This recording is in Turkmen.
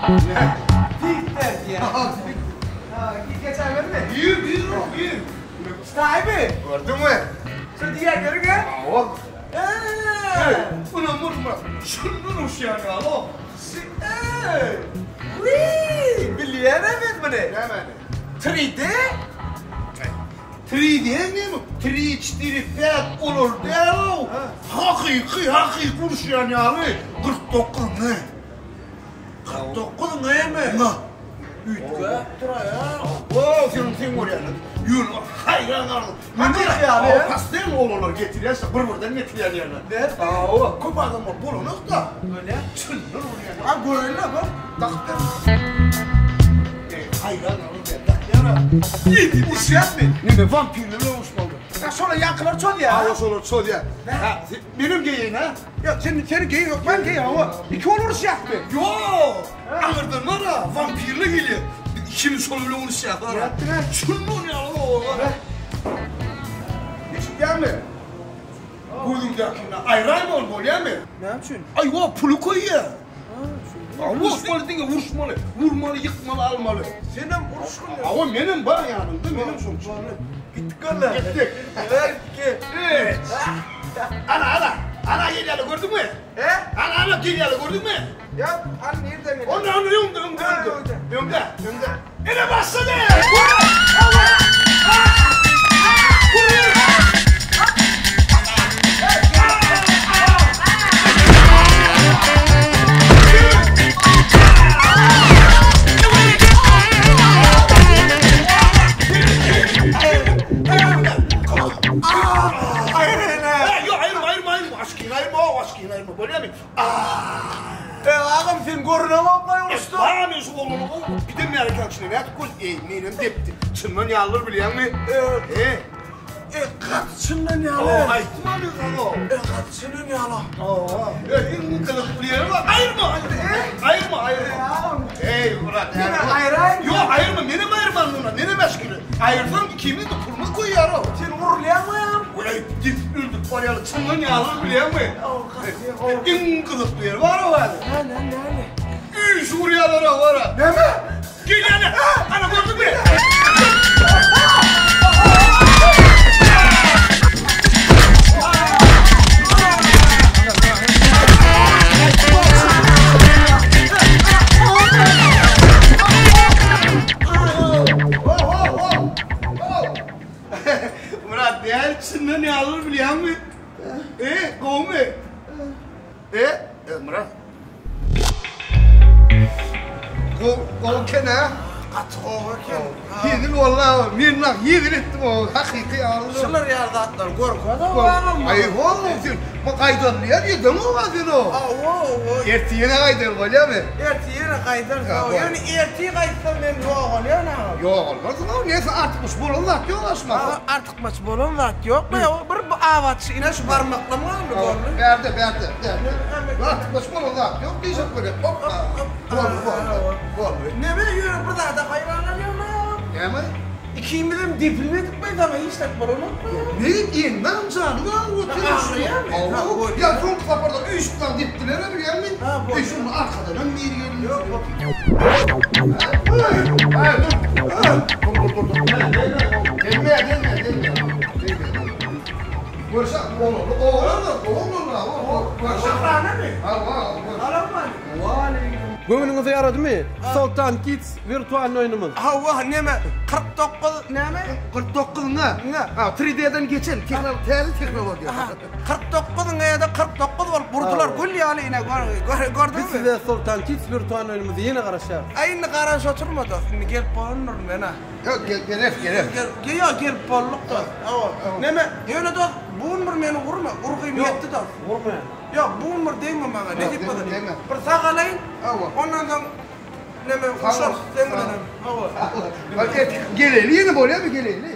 Diýipler diýýär. Ha, geçäýmezmi? Gir, gir, gir. Ştaýmy? Gördüňmi? Şu diýýän ýeriň-ä? Hawa. Eee! Munam urma. Şundan uruşýan ýaly-ow. Eee! Wiý! Bilýänem men muny. Nämäni? 3D? Tri diýen näme? Tri, çtiri, pät olar däl-ow. Hakyky, hakyky uruşýan ýaly 49 nge. 49 ngemi? Nge. Üýtgäp dur-aý-a. Hawa, seniň seň görýäniň. Ýöne haýran galdym. Hakyky ýaly, a? Pastel olar getirýär, bir-birden getirýän ýerine. Hawa, köp adam bolup bolanok-da. Bolýar. Çyndan urýan. A görelim-le, bir. Dakyp ber. Eý, haýran galdym, dakýar-a. Ýedi uruşýarmy? Neme, wampirler bilen uruşmalydyr. Ha, şolar ýaňkylar çozýar. Hawa, şolar çozýar. Ha, menem geýeýin, ha? Ýok, sen seni geý, hökman geý, hawa. Iki bolup uruşýasmy? Ýok, aňyrdan bar-a, wampirler gelýär. Biz ikimiz şolar bilen uruşýas, bar-a. Nätdiň-ä? Şundan ýaly oba. Eşidýäňmi? Gözüňdäkini aýraýma ony, bolýamy? Näme üçin? Aý, o puly köýýär. Uruşmaly diňe uruşmaly. Urmaly, ýykmaly, almaly. Senem uruşgyn. Hawa menem bar ýanymda, menem şoň üçin. Gitdik onda. Gitdik. Bir, iki, üç. Ana, ana. Ana gelýärler gördüňmi? He? Ana, ana gelýärler gördüňmi? Ýok, hany nirden gelýär? Onda, onda öňde, öňde, öňde. Öňde, öňde. Ine başlady! Ýok, aýyrma, aýyrma, aýyrma. Aşkyny aýyrma, aşkyny aýyrma. Bolýarmy? Eý agam sen görüneňokmaý uruşda. Bar men şu oglany gowy giden märekäň içine nädip göz eý menem depdi. Çyndan ýalydyr bilýäňmi? E. E gaty çyndan ýaly. Hawa aýtdym a men saňa. E gaty çyndan ýaly. Hawa. E iň gyzykly ýeri bar. Aýyrma aýyrma. Aýyrma aýyrma. Eý Myrat. Ýene aýraýyn. Ýok aýyrma menem aýyrman mundan menem äşgere. Aýyrsaň ikimiz-de pulumyz köýýär-ow. Sen urulýaňmy agam? Weý depip öldürip barýaly çyndan ýalydyr bilýäňmi? Iň gyzykly ýeri bar-ow häzir. Näme, näme? Üýşüp urýarlar-ow, bar-a. Näme? Gelýärler. Ana, gördüňmi? Murat, nädip çyndan ýalydyr bilýäňmi? E, gowumy? E, e, Myrat. Gowy, gowy eken-ä? Gaty gowy eken. Hezil walla, men nah hezil etdim o hakyky ýaly. Şular ýaly zatlary görkezä bagam. Aý, ho, sen bu gaýdan diýen ýedeň o sen o. Hawa, hawa. Ertir ýene gaýdar bolýamy? Ertir ýene gaýdar. Ýöne ertir gaýtsam men ýogalýan agam. Ýogalmarsyň, nesi artykmaç bolan zat ýok aşma. Artykmaç bolan zat ýok be, o bir bu abatçy ine şu barmaklam galdy boldy. Bärde, bärde, bärde. Artykmaç bolan zat ýok diýjek bolýar. Hoppa. Boldy, boldy. Boldy. Neme ýöne bir zada haýran galýan Näme? Ikimizem depilmedik be saňa hiç zat bolanokmy? Ne diýen janyň agyryp otyr. Agyrýarmy? Ýa soňky saparda üýşüp dagy depdiler-ä bilýäňmi? Eý şonda arkadanam biri geldi. Ýok, Dur dur dur. Gelme gelme gelme. Görşe oğlanlar oğlanlar oğlanlar görşe. Şahranamy? Hawa. Salam Waleýkim. Göwnüňize ýaradymy? Soltan Kids wirtualny oýnumyz. Hawa neme 49 näme? 49 nge. Nge. Ha 3D-den geçen täze tehnologiýa. 49 nge-de 49 bolup urdular gül ýaly ine gördüňmi? Biz size Soltan Kids wirtualny oýnumyzy ýene garaşýarys. Aý indi garaş oturma dost indi gelip bolandyryn men-ä. Ýok gel geler geler. Ýok gelip bolduk dost. Hawa. Neme ýöne dost bu gün bir meni urma urgym ýetdi dost. Urmaýan. Ýok bu gün bir degme maňa nesip bolsa. Degme. Bir sagalaýyn. Hawa. Ondan soň neme urşarys seň bilenem. Hawa. Geleli ýene bolýamy geleli.